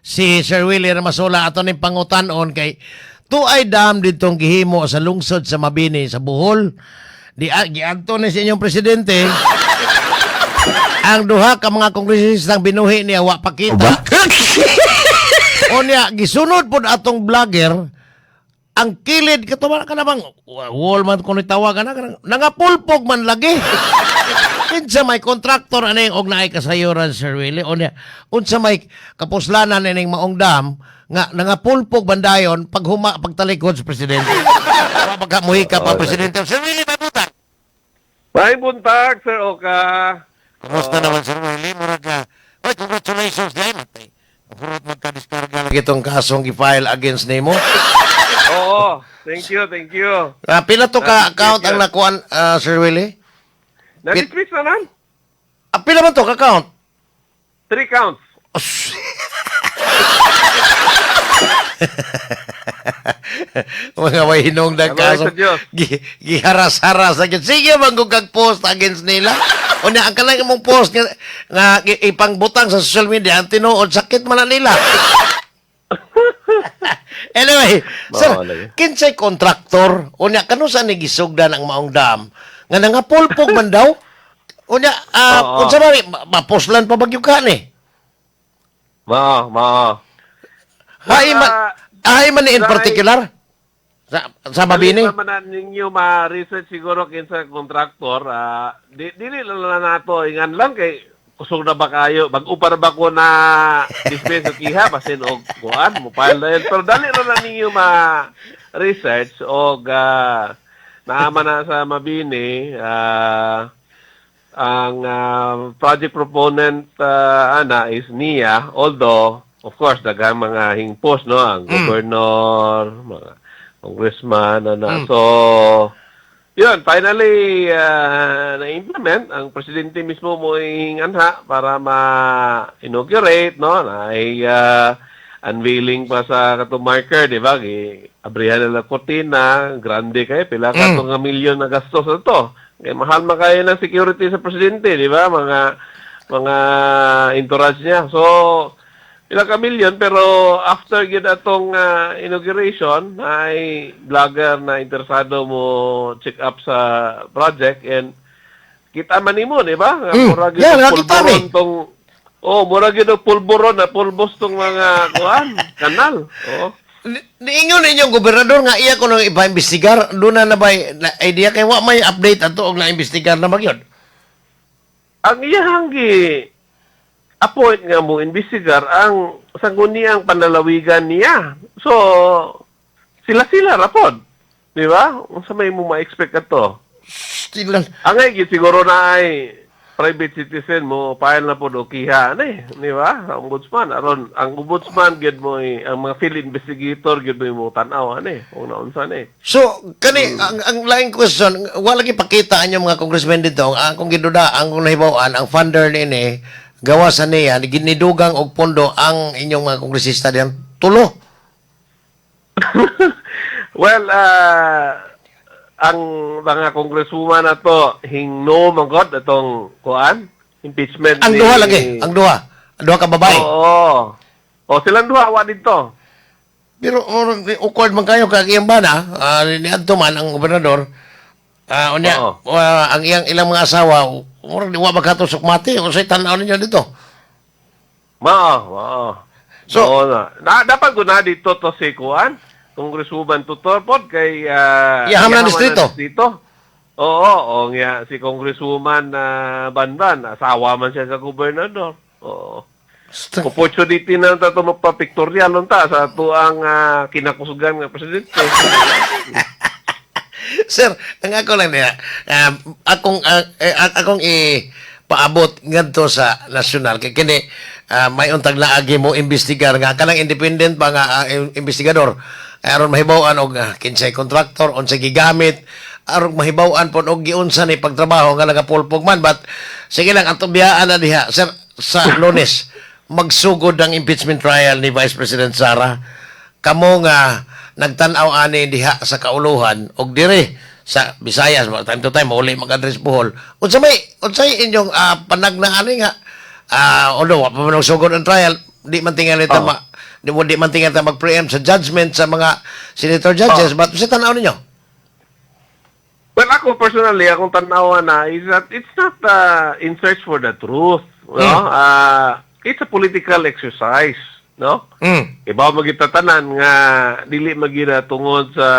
Si Sir Willie Ramasola ato ning pangutan-on kay tuay dam ditong gihimo sa lungsod sa Mabini sa Bohol. Di giadto ni sa inyong presidente. Ang duha ka mga kongresistang binuhi niya wa pakita. Unya gisunod pod atong vlogger ang kilid kato man ka namang wall man kuno tawagan na kanang nangapulpog man lagi. Kinsa may kontraktor aning og naay kasayuran, Sir Willie? Unya unsa may kapuslanan ining maong dam nga nangapulpog bandayon paghuma pagtalikod sa presidente? Wa pagka muhika pa presidente. Sir Willie, may buntag. May buntag, Sir Oka. Kumusta naman, Sir Willie? Murag ka. Oy, congratulations dai matay. Murag magka-diskarga lagi itong kasong gi-file against nimo. Oo, thank you, thank you. Pila to ka Ah, account thank ang you. nakuan, Sir Willie? Na-dismiss na nan? Pila man to ka count? Three counts. Oh, shit. Mga may hinungdang Salamat kaso. sa Diyos. Giharas-haras na gyud. Sige man kung kag post against nila. Unya ang kanang imong post nga ipangbutang sa social media ang tinuod sakit man na nila. Anyway, sir, Mao lagi. Kinsay kontraktor? Unya kanu sa ni gisugdan ang maong dam nga nangapulpog man daw? Unya unsa ba mapuslan pa bagyo ka ni? Mao, mao. Hay man, hay man ni in particular sa Mabini. Dali pa man na ninyo ma-research siguro kinsa kontraktor, dili lang na nato ingan lang kay kusog na ba kayo, bag-o pa na ba ko na dismiss og kiha basin og kuan mo file na yun. Pero dali lang na ninyo ma-research og naama na sa Mabini, ang project proponent ana is NIA, although of course daghang mga hingpos, no, ang governor, mga congressman ana. So yun, finally na-implement. Ang presidente mismo mo anha para ma-inaugurate, no, na ay unveiling pa sa katong marker, di ba? Gi abrihan nila kortina, grande kay pila ka nga milyon na gastos na to. Kay mahal man kayo ng security sa presidente, di ba? Mga entourage niya. So, pila ka milyon, pero after gyud atong inauguration ay vlogger na interesado mo check up sa project and kita man nimo, di ba? Nga murag gyud Yeah, og nakita mi. pulburon tong. Oh, murag gyud og pulburon na pulbos tong mga kuan, kanal. Oh. Niingon ninyong gobernador nga iya ko nang ipa-imbestigar, doon na na ba na, idea kay wa may update ato og na-imbestigar na magyod? Ang iyahang gi appoint nga mo imbestigar ang sangguniang panlalawigan niya. So sila-sila rapod. Di ba? Unsa may mo ma-expect ato? Still, Ang ay gid siguro na ay private citizen mo file na pod og kiha ani, di ba? Sa ombudsman aron ang ombudsman gid mo ang mga field investigator gid mo tan-aw ani kung naunsa ni. So, kani ang laing question, wala lagi pakita ang inyong mga congressmen dito, ang akong giduda, ang akong nahibaw-an, ang funder nini gawa sa niya, ginidugang og pondo ang inyong mga kongresista diyan tulo. Well, ang mga congresswoman na to hingno man god atong kuan impeachment Ang duha lagi, ang duha. Ang duha ka babae. Oo. O silang duha wa dito. Pero murag awkward man kayo kag iyang bana, niadto man ang gobernador. Unya, ang iyang ilang mga asawa, murag di wa magkato sukmati, unsay tan-aw ninyo dito? Mao, mao. Oo na. Na dapat ko na dito to si kuan, Congresswoman Tutor pod kay Iyaham na iyaham distrito. Distrito. Oo, oo nga si Congresswoman na Banban, asawa man siya sa gobernador. Oo. Opportunity na ta to magpa-pictorial unta sa tuang kinakusugan nga presidente. Sir, ang ako lang niya, akong ipaabot ngadto sa nasyonal kay kini may untag naagi mo imbestigar nga kanang independent pa nga investigador aron mahibaw-an og kinsay kontraktor, unsay gigamit, aron mahibaw-an pod og giunsa ni pagtrabaho nga nagapulpog man. But sige lang, ato biyaan na diha, sir. Sa Lunes magsugod ang impeachment trial ni Vice President Sara. Kamo nga nagtan-aw ani diha sa kauluhan og dire sa Visayas, time to time mauli mag-address Bohol, unsa may unsay inyong panagna ani nga although wa pa man sugod ang trial? Di man tingali ta ma, di man tingali ta mag-preempt sa judgment sa mga senator judges, but sa tanaw ninyo. Well, ako personally, akong tanawa na is that it's not in search for the truth, no? It's a political exercise, no? Ibaw magita tanan nga dili magira tungod sa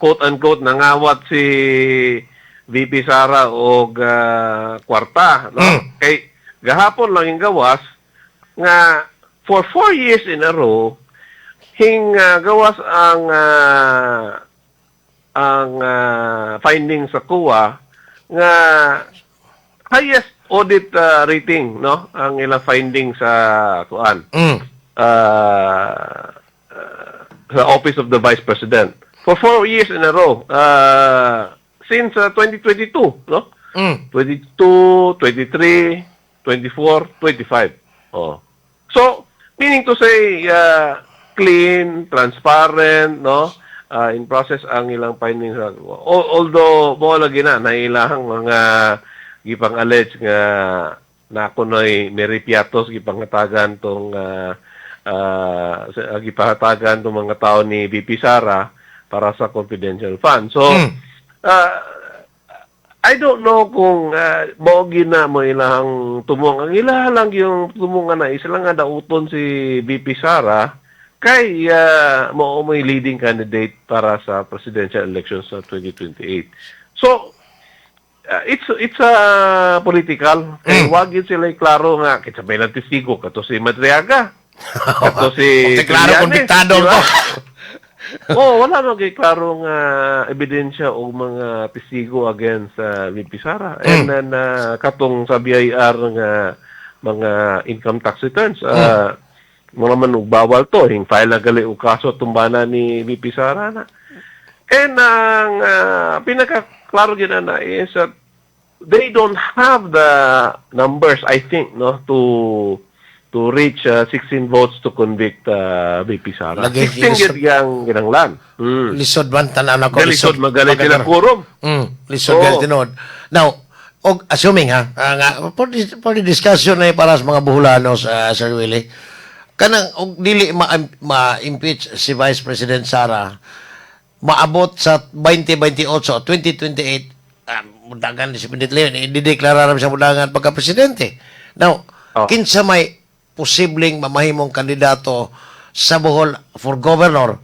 quote unquote nangawat si VP Sara og kwarta, no? Kay gahapon lang yung gawas nga for 4 years in a row hing gawas ang finding sa COA nga highest audit rating, no, ang ilang finding sa kuan sa Office of the Vice President for 4 years in a row since 2022, no? 22, 23, 24, 25. Oh. So, meaning to say, clean, transparent, no? In process ang ilang findings. Although, mo lagi na, nailahang mga gipang allege nga na kunoy Mary Piatos gipangatagan tong gipahatagan tong mga tao ni VP Sara para sa confidential fund. So, I don't know kung mao gina mo ilahang tumong. Ang ilaha lang yung tumongan na isa lang nga dauton si VP Sara kay mao may leading candidate para sa presidential elections sa 2028. So, it's a political. Kay wag yun sila klaro nga kitsa may lang testigo kato si Madriaga, kato si Okay, klaro Trillanes, konbiktado di ba? ko. Oh, wala man kay klaro nga ebidensya o mga testigo against VP Sara. And then katong sa BIR nga mga income tax returns, mga man og bawal to, hing file na gali og kaso tumbana ni VP Sara na. And ang pinaka klaro gyud na is that they don't have the numbers, I think, no, to reach 16 votes to convict VP Sara. Lagi, 16 gyud yang kinanglan. Lisod man tan-aw nako. Lisod magaling sila quorum. Lisod gali tinuod. Now, og assuming ha, nga for the discussion na para sa mga Boholanos, Sir Willie, kanang og dili ma-impeach si Vice President Sara, maabot sa 2028 o 2028, mudangan si President Leon, idideklara ra siya mudangan pagka-presidente. Now, kinsa may posibleng mamahimong kandidato sa Bohol for governor?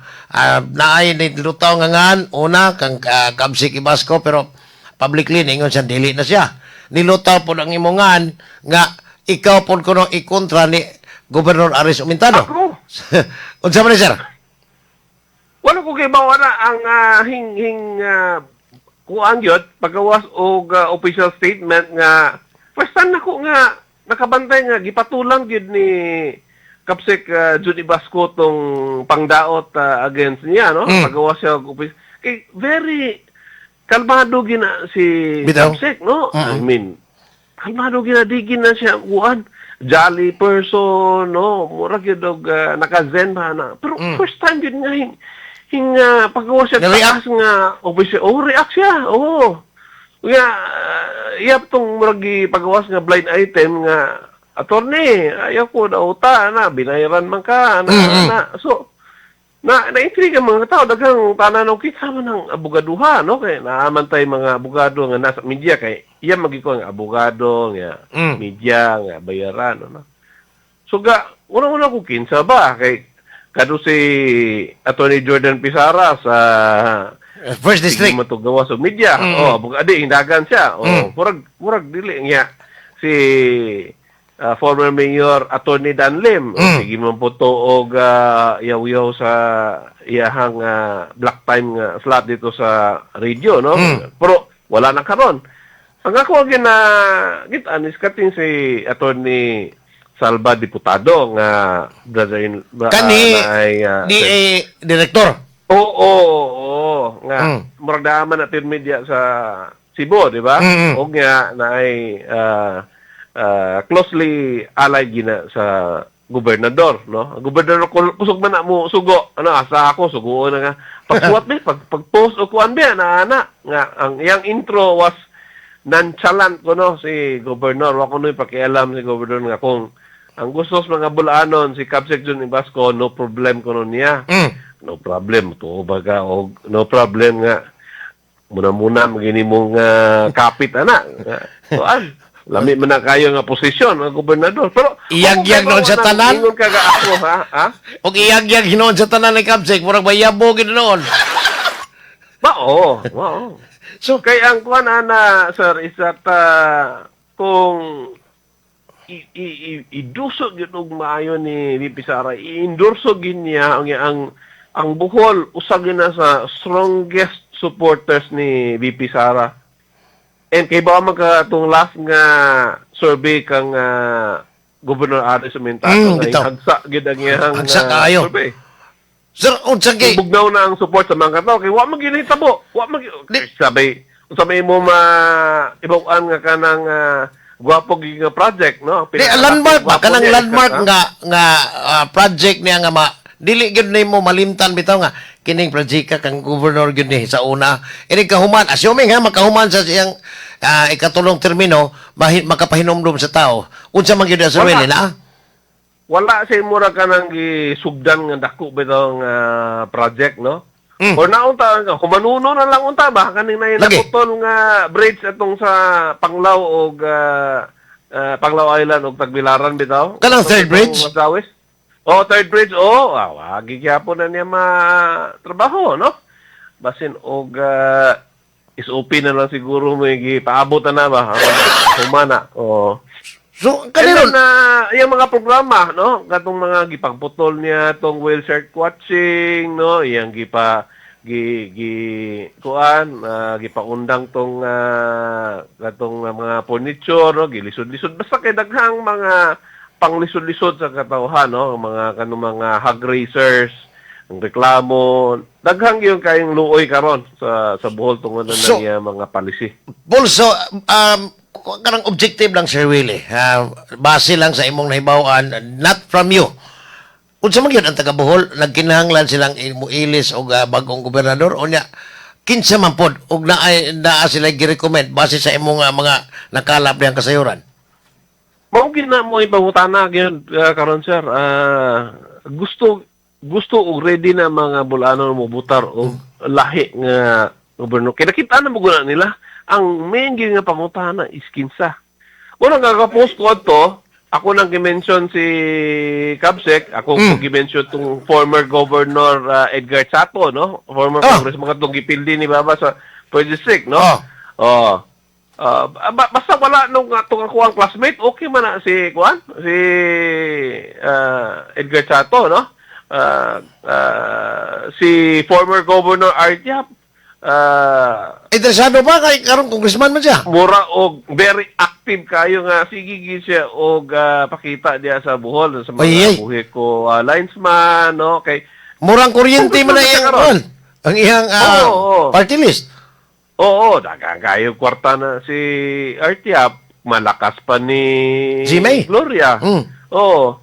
Naay ni lutaw nga ngan una kang Kabsik Ibasco, pero publicly ningon siya dili na siya. Nilutaw po ang imongan nga ikaw po kuno ikontra ni Governor Aris Umentado. Ako? Unsa man ni, sir? Wala ko kay na ang hing hing kuan gyud pagawas og official statement nga first time nako nga nakabantay nga gipatulang gyud ni Kapsek Jude Ibasco tong pangdaot against niya, no? Pagawas siya og kay very kalmado gina si Kapsek, no? I mean, kalmado gina, di gina siya kuan, jolly person, no? Mura gyud og naka-zen ba na, pero first time gyud nga hing hing pagawas siya Ni-react? taas nga official, oh, react siya, oh, nga iyap tong murag pagawas nga blind item nga, "Attorney, ayaw ko dauta na binayaran man ka na," na. So na na-intrigue ang mga tao, daghang tanan kita man ang abogaduha, no? Kay naaman tay mga abogado nga nasa media, kay iya magiko ang abogado nga media nga bayaran, no? So ga una-una ko, kinsa ba kay kado si Attorney Jordan Pizarra sa First District. Sige mo to gawas og media. Oh, adi hindagan siya. Oh, murag murag dili niya si former mayor Attorney Dan Lim. Sige mo po to og yaw-yaw sa iyahang black time nga slot dito sa radio, no? Pero wala na karon. Ang ako gina gitan is kating si Attorney Salva Diputado nga brother in Kani na ay, DA director. Oo. Nga, murag daaman na media sa Cebu, di ba? O nga, na ay closely allied gina sa gobernador, no? Ang gobernador kusog man na mo sugo. Ano, asa ako, sugo na nga. Pagsuwat be, pag post o kuan be, na ana nga ang iyang intro was nonchalant ko, no, si gobernador. Wa ko no pakialam si gobernador nga kung Ang gusto sa mga Bulanon, si Cabsec Jun Ibasco, no problem kuno niya. No problem to baga og no problem nga muna-muna magini mong kapit ana. Kuan. Lami man na kayo nga posisyon nga gobernador. Pero Iyagyag noon sa tanan? Ingon ka ga ako, ha? Ha? Og iyagyag hinuon sa tanan ni Cabsec, murag mayabo gid noon. Ba oo, oo. So, Kay ang kuan ana, sir, is that kung iduso gyud og maayo ni VP Sara, i-endorso gyud niya ang Bohol usa gyud na sa strongest supporters ni VP Sara. And kay ba man ka atong last nga survey kang Governor Aris Sumintado nga bitaw. hagsa gyud ang iyang Hagsa kaayo. survey. Sir, unsa kay Bugnaw na ang support sa mga katao kay wa man gyud nahitabo. Wa man gyud sabay unsa may mo ma ibaw-an nga kanang gwapo gyud nga project, no? Di, landmark ba Gwapo kanang niya, landmark ha? nga nga project niya nga ma dili gyud nimo malimtan bitaw nga kining project kang governor gyud ni sa una ini kahuman, assuming ha, makahuman sa siyang ikatulong termino, makapahinomdom sa tao unsa man gyud sa Wala. Willie na. Wala sa mura kanang gisugdan nga dako bitaw nga project, no? Or naunta nga humanuno na lang unta ba kaning nay Lagi. naputol nga bridge atong sa Panglao og Panglao Island og Tagbilaran bitaw. Kanang third bridge? Masawis. Oh, third bridge. Oh, wagi gyapon na niya matrabaho, no? Basin og SOP na lang siguro may gipaabot na na ba? Humana. Oh. So And kanino then, yung mga programa, no? Katong mga gipangputol niya, tong whale shark watching, no? Iyang gipa, gi, gi, kuan, gipaundang tong, katong mga furniture, no? Gilisod-lisod. Basta kay daghang mga panglisod-lisod sa katawhan, no? Ang mga, kanong mga hog raisers, ang reklamo, daghang yung kayong luoy karon sa Bohol tungod na So- ng iyang mga policy. Pulso, kanang objective lang, Sir Willie. Base lang sa imong nahibaw-an, not from you. Unsa man gyud ang taga Bohol, nagkinahanglan silang ilis og bagong gobernador unya kinsa man pod og naay naa sila gi-recommend base sa imong mga nakalap diyang kasayuran? Mao gyud na mo ipangutana gyud karon, sir. Gusto gusto og ready na mga Bulano mo butar og lahi nga gobyerno. Kay nakita na mo guna nila ang main gyud nga pangutana is kinsa. Unang gagapost ko ato, ako nang gi-mention si Cabsec, ako gi-mention tong former governor Edgar Chatto, no? Former congressman katong gipildi ni Baba sa 3rd district, no? Oh. Basta wala nung atong ako ang classmate, okay man na si kuan, si Edgar Chatto, no? Si former Governor Art Yap, Interesado ba kay karon congressman man siya? Mura og very active kayo nga sige gid siya og pakita diya sa Bohol sa mga Ay, ay. buhi ko linesman, no? Kay Murang kuryente man na iyang Karon. kuan, ang iyang Oo, oo. party list. Oo, daghang kayo kwarta na si Art Yap, malakas pa ni Jimmy. Gloria. Oo.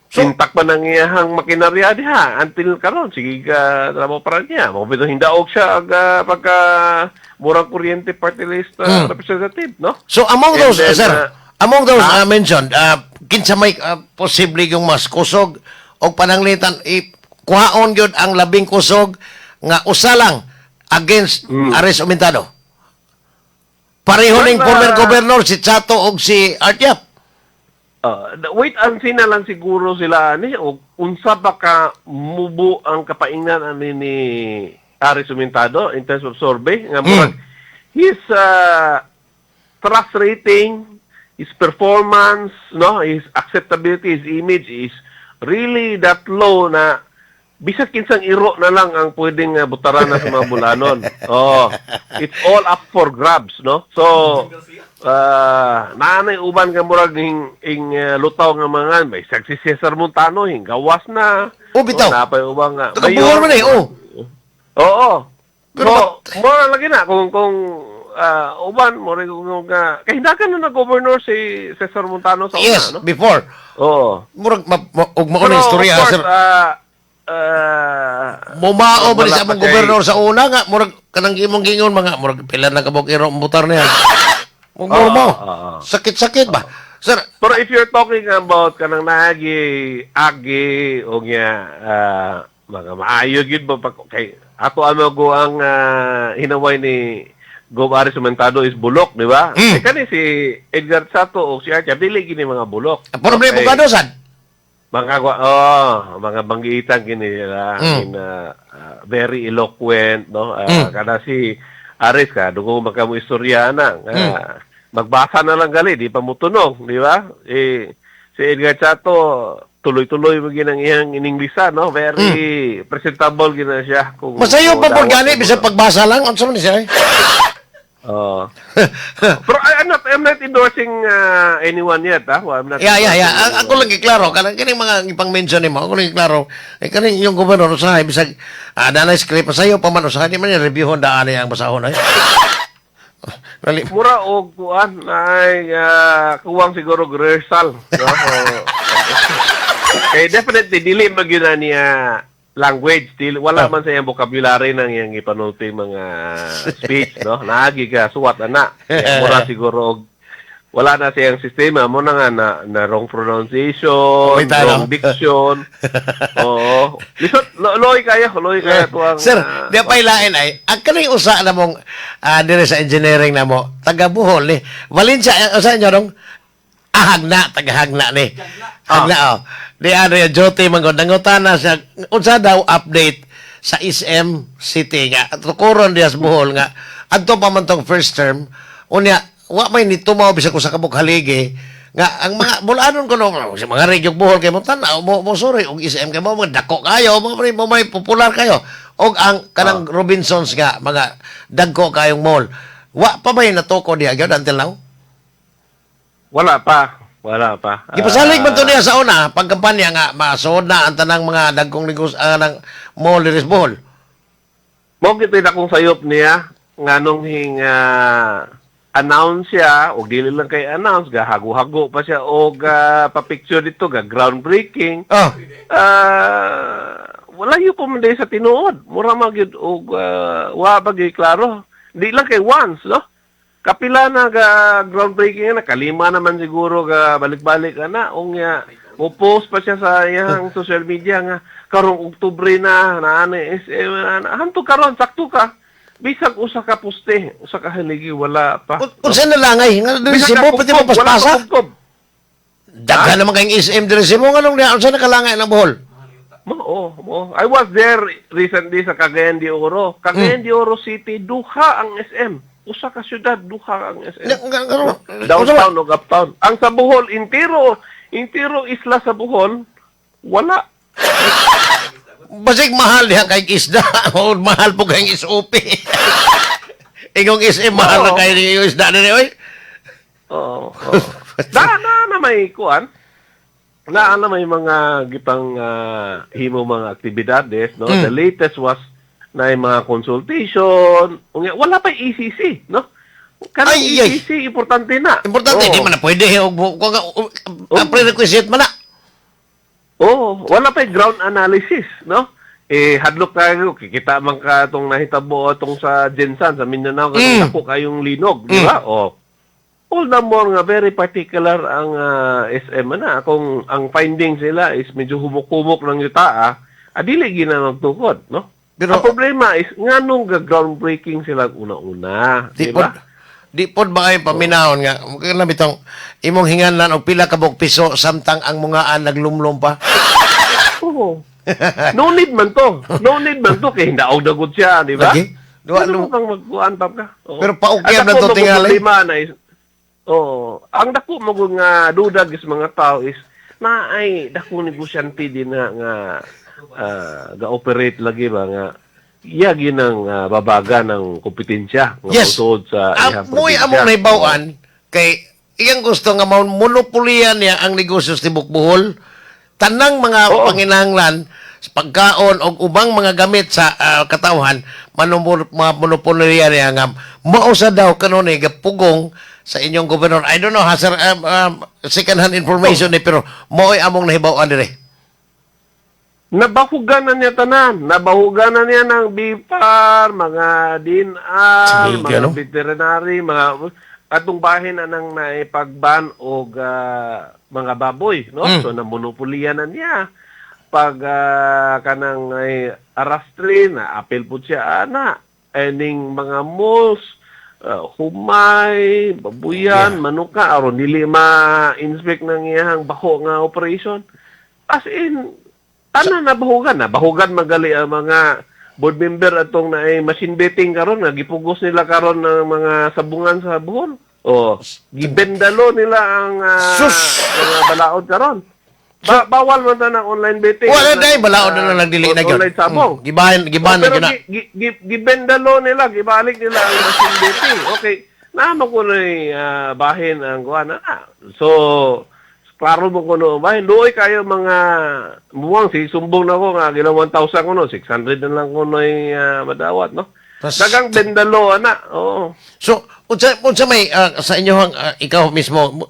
So- Intact pa nang iyahang makinarya diha until karon sige ka trabaho pa rin niya. Mo bitaw hindaog siya ag pagka murang kuryente party list representative, no? So among And those, then, sir, among those mentioned, kinsa may posible yung mas kusog og pananglitan i kuhaon gyud ang labing kusog nga usa lang against Aris Aumentado. Pareho ning Well, former governor si Chatto og si Art Yap. Wait and see na lang siguro sila ani o unsa pa ka mubo ang kapaingnan ani ni Aris Sumintado in terms of survey nga murag his trust rating, his performance, no, his acceptability, his image is really that low na bisag kinsang iro na lang ang pwedeng butaran na sa mga Bulanon. Oh, it's all up for grabs, no? So, naanay uban ka murag ing lutaw nga mga may si Cesar Montano hing gawas na. Oh, bitaw. Oh, napay ubang nga. Taga Bohol man eh, oh. Oo. Pero So, mura lagi na kung uban mo rin kung kay hindagan na na governor si Cesar Montano sa una, Yes, no? before. Oo. Murag og mao na istorya, of course, sir. Mumao ba ni wala sa pa among kay- gobernador sa una nga murag kanang imong gingon mga murag pila na kabok iro ang butar niya. Murag Oo, mo. oo. Sakit-sakit ba? Sir, Pero if you're talking about kanang naagi agi o nga mga maayo gyud ba pag kay ato ano go ang hinaway ni Gov Aris Sumentado is bulok, di ba? Mm. Eh, kani si Edgar Sato o si Archie, dili gini mga bulok. Problema Okay. okay. Sad. Mga oh, mga banggitan gini sila, in, very eloquent, no? Kada si Aris ka, dugo man kamo istorya na. Nga, magbasa na lang gali, di pa mo tunong, di ba? Eh, si Edgar Chato, tuloy-tuloy mo ginang iyang ininglisa, no? Very presentable gina siya. Kung, Masayo kung pa po dawat gani mo. Bisag pagbasa lang unsa man siya, eh? Oo. Pero I'm not endorsing anyone yet, ah. Well, I'm not Yeah. endorsing Ako lang giklaro kanang kining mga ipang-mention nimo. Ako lang giklaro. Eh kaning yung gobernador usahay bisag danay script, masayo pa man usahay, di man niya reviewon daan niya ang basahon ay. Dali. Mura og kuan ay kuwang siguro og rehearsal, no? So, kay definitely dili man gyud na niya language, dili wala man sa iyang vocabulary nang iyang gipanulti mga speech, no? Naagi ka suwat ana. Kaya mura siguro og wala na siyang sistema mo na nga na wrong pronunciation, Wait, ano? wrong diction. Oo. Lisod, loy kayo, loy kayo tuang Sir, di pa ilain ay ang kaning usa na mong dire sa engineering na mo, taga Bohol ni. Valencia, usa inyo dong Hagna, taga Hagna ni. Hagna oh. Di ano yung Jote man gud nangutana siya unsa daw update sa SM City nga tukuron diya sa Bohol nga adto pa man tong first term, unya wa may nitumaw bisag usa ka buok haligi nga ang mga bulanon ko no sa mga regio Bohol kay mo tan-aw mo mo sorry og SM kay mo mga dako kayo mo mo may popular kayo og ang kanang Robinsons nga mga dagko kayong mall, wa pa may natuko diya gyud until now. Wala pa. Wala pa. Gipasalig man to niya sa una pagkampanya nga masuod na ang tanang mga dagkong negosyo ng mall diri sa Bohol. Mo gito akong sayop niya nganong hing announce siya og dili lang kay announce, gahago-hago pa siya og pa-picture dito ga groundbreaking. Wala yun po man sa tinuod, mura man gyud og wa pa gyud klaro, di lang kay once, no? Kapila na ga groundbreaking na, kalima naman siguro ga balik-balik ana, unya mo post pa siya sa iyang social media nga karong Oktubre na naana SM na, hanto karon sakto ka bisag usa ka poste, usa ka haligi, wala pa. Unsa na langay nga diri Bisag Cebu ka pati mo kubkob, wala pa paspasa? kubkob. Daghan naman kayong SM diri sa Cebu, nganong diha unsa na kalangay ng Bohol? Mo, oh, mo. I was there recently sa Cagayan de Oro. Cagayan de Oro City, duha ang SM. Usa ka syudad, duha ang SM. Downtown o uptown. Ang sa Bohol, intiro, intiro isla sa Bohol, wala. Basig mahal diha kay isda o mahal po kayong SOP. Ingong SM mahal na kayo yung isda diri oy. Oo. Na may kuan. Na may mga gipang himo mga aktibidades, no? The latest was na yung mga consultation. Unya, wala pa ECC, no? Kanang Ay, ay. ECC, importante na. Importante di man na pwede og ang prerequisite man na. Oo, wala pa yung ground analysis, no? Eh, hadlok tayo, kikita man ka itong nahitabo itong sa GenSan, sa Mindanao, kasi dako kayong linog, di ba? Oh. All the more nga, very particular ang SM na. Kung ang findings nila is medyo humok-humok ng yuta, adili gina magtukod, no? Pero- Ang problema is, nganong ga groundbreaking sila una-una, Di di pod ba? Di pod ba kayo paminahon nga kana bitong imong hinganlan og pila ka buok piso samtang ang mungaan naglumlum pa? Oo. No need man to. No need man to. Kay hindaog na gud siya, di ba? Lagi. Duwa, Ano mo kang magkuan pa ka? Oo. Pero paukyab Ang na dako to mo tingali. problema na is, oo. Ang dako mo nga dudag is mga tao is na ay dako negosyante din na nga ga-operate lagi ba nga iya ginang babaga ng kompetensya nga mosuod sa iyang Mo'y probinsya. among nahibaw-an kay iyang gusto nga monopolian niya ang negosyo sa tibok Bohol. Tanang mga panginahanglan sa pagkaon o ubang mga gamit sa katawhan monopolian niya nga mao sa daw kanunay gapugong sa inyong gobernador. I don't know ha sir, second hand information ni, pero mo'y among nahibaw-an dire. Nabahugan na niya tanan. Nabahugan na niya ng BFAR, mga DENR, Sige, mga ano? veterinary, mga. Atong bahin anang naipagban og mga baboy, no? So namonopoliya na niya. Pag kanang ay arastre na apil pud siya ana, ining mga malls, humay, babuyan, manuka aron dili ma-inspect ng iyang bako nga operation. As in, tanan na bahugan na. Bahugan magali ang mga board member atong naay machine betting karon nga gipugos nila karon ng mga sabungan sa Bohol. Oh, gibendalo nila ang Sus! mga balaod karon. Bawal man ta ng online betting. Wala dai balaod na lang dili na gyud. Online sabong. Gibahin gibahin Oh, na pero gyud na. Gibendalo nila, gibalik nila ang machine betting. Okay, naamo ko na bahin ang kuan na. So, klaro mo ko no, bahin luoy kayo mga muwang si sumbong na ko nga gila 1,000 ko no, 600 na lang ko no madawat, no. Dagang bendalo ana. Oo. So, unsa may sa inyohang ikaw mismo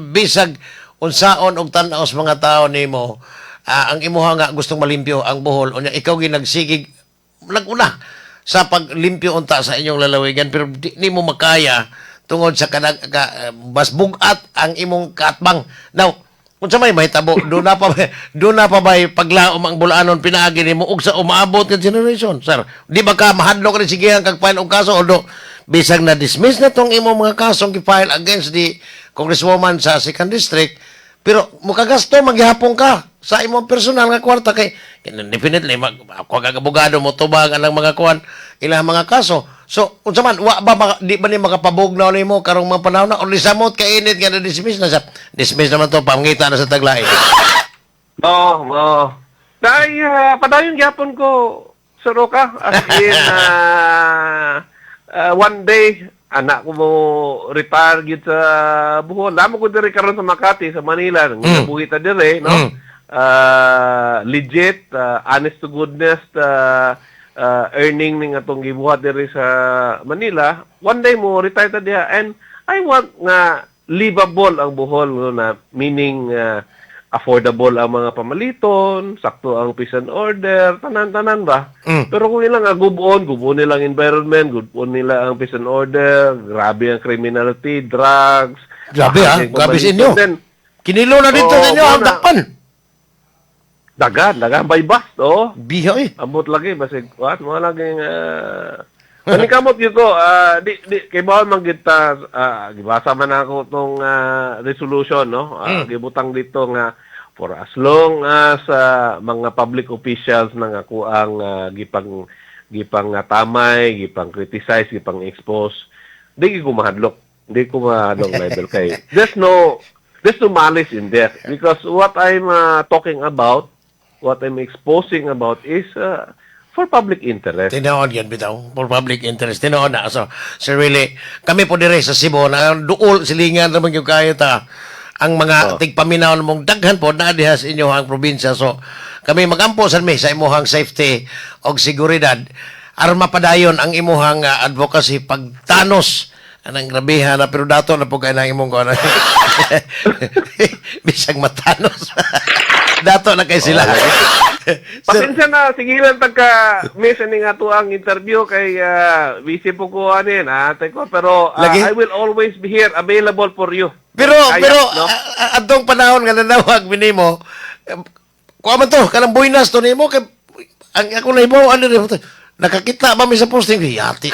bisag unsaon og tan-aw sa mga tao nimo, ang imuha nga gustong malimpyo ang Bohol, unya ikaw ginagsigig naguna sa paglimpyo unta sa inyong lalawigan, pero di nimo makaya tungod sa kanag ka, mas bugat ang imong kaatbang. Now, unsa may mahitabo, do na pa bay paglaom ang Bol-anon pinaagi nimo ug sa umaabot nga generation, sir? Di ba ka mahadlok rin sigihan kag file og kaso, although bisag na dismiss na tong imong mga kasong gi-file against the congresswoman sa second district, pero mukagasto maghihapon ka sa imong personal nga kwarta kay definitely mag ako kag abogado mo tubag ang mga kuan ilang mga kaso. So unsa man, wa ba di ba ni makapabugnaw nimo karong mga panahon na only samot ka init nga na dismiss na sa dismiss naman to, pangita na sa taglain? Oo. Dahil padayon gyapon ko, Sir Roca. As in, one day, anak ko mo retire gyud sa Bohol. Lamo ko diri karon sa Makati, sa Manila. Buhi ta diri, no? Legit, honest to goodness, earning ning atong gibuhat diri sa Manila. One day mo retire ta diha and I want nga livable ang Bohol, no, na meaning affordable ang mga pamaliton, sakto ang peace and order, tanan-tanan ba? Pero kung ilang gubon, gubon nila ang environment, gubon nila ang peace and order, grabe ang criminality, drugs. Grabe ha, ang grabe sa pamaliton. inyo. Then, Kinilo na dito Oo, sa inyo ang muna. dakpan. Dagan, dagan by bus, oh. Biha eh. Abot lagi basig kuan mo lagi nga Manikamot gyud ko, di kay bawal man gyud ta, gibasa man ako tong resolution, no. Gibutang dito nga for as long as mga public officials nang ako ang gipang gipang tamay, gipang criticize, gipang expose, di ko mahadlok. Di ko mahadlok libel kay there's no malice in there because what I'm talking about, what I'm exposing about is for public interest. Tinuod yan bitaw, for public interest. Tinuod na. So, Sir Willie, kami po dire sa Cebu na duol silingan naman yung kayo ta ang mga tigpaminaw mong daghan po na diha sa inyo ang probinsya. So, kami magampo sa mi sa imuhang safety og seguridad. Aron mapadayon ang imuhang advocacy pagtanos anang grabeha na, pero dato na po kay nang imong kuan. Bisag matanos. Dato na kay sila. Sir, Pasensya na, sige lang tagka miss ini nga to ang interview kay busy po ko anin ha, ko pero Lagi. I will always be here available for you. Pero Kaya, pero no? Adtong panahon nga nanawag minimo, kuha man to kanang buenas to nimo kay ang ako nahibaw ano rin nakakita ba mi sa posting, yati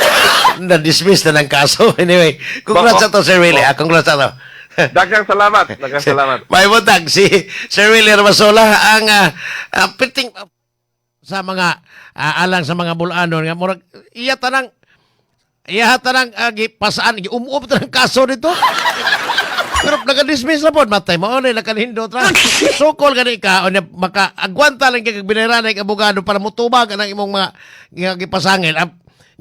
na dismiss na ng kaso. Anyway, congrats Bako. sa to, Sir Willie. Ah, congrats sa to. Daghang salamat, daghang salamat. May butag si Sir Willie Ramasola ang piting sa mga alang sa mga Bol-anon nga murag iya tanang gipasaan, giumuop tanang kaso dito. Pero naka-dismiss na po, matay mo, ano, nakanindot ra. Sukol gani ka, o maka, agwanta lang kay binayran kay abogado para mutubag ang imong mga gipasangil.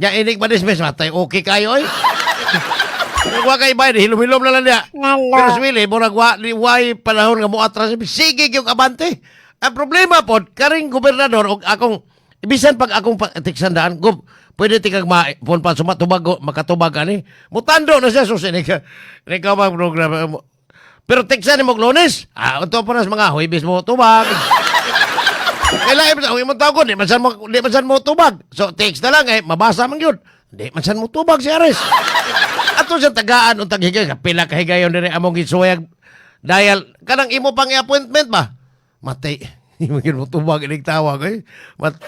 Nya inig ma-dismiss, matay, okay kayo, oy. Wa kay bay, hilom-hilom na lang niya. Pero si Willie, murag wa, di way panahon nga mo atras, sige gyud abante. Ang problema pod, karing gobernador og akong bisan pag akong tiksandaan, gob, pwede tikag ma phone pa sumatubag makatubag ani. Mutando na siya sus ini ka. Ini ka ba program. Pero teksan ni mo Lunes. Ah, unto pa nas mga Huwebes mo tubag. Kailangan mo imong tawgon, di man san mo tubag. So text na lang eh mabasa man gyud. Di man san mo tubag si Aris. Ato Ato siyang tagaan untag higay, pila ka higayon diri among gisuwayag dial kanang imo pang appointment ba? Matay. Imo gyud mo tubag inig tawag eh. Mat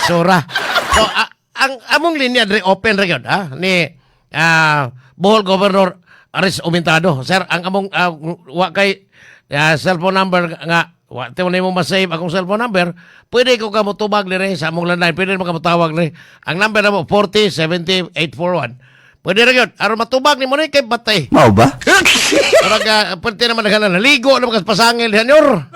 sura. So ang among linya diri open ra gyud ha ni Bohol Governor Aris Umentado. Sir, ang among wa kay cellphone number nga wa ti mo nimo ma-save akong cellphone number, pwede ko ka motubag dire sa among landline, pwede mo ka motawag dire. Ang number namo 40 70 841. Pwede ra gyud aron matubag nimo ni kay batay. Mao ba? Murag pwede naman naghala naligo na mga pasangil, senyor.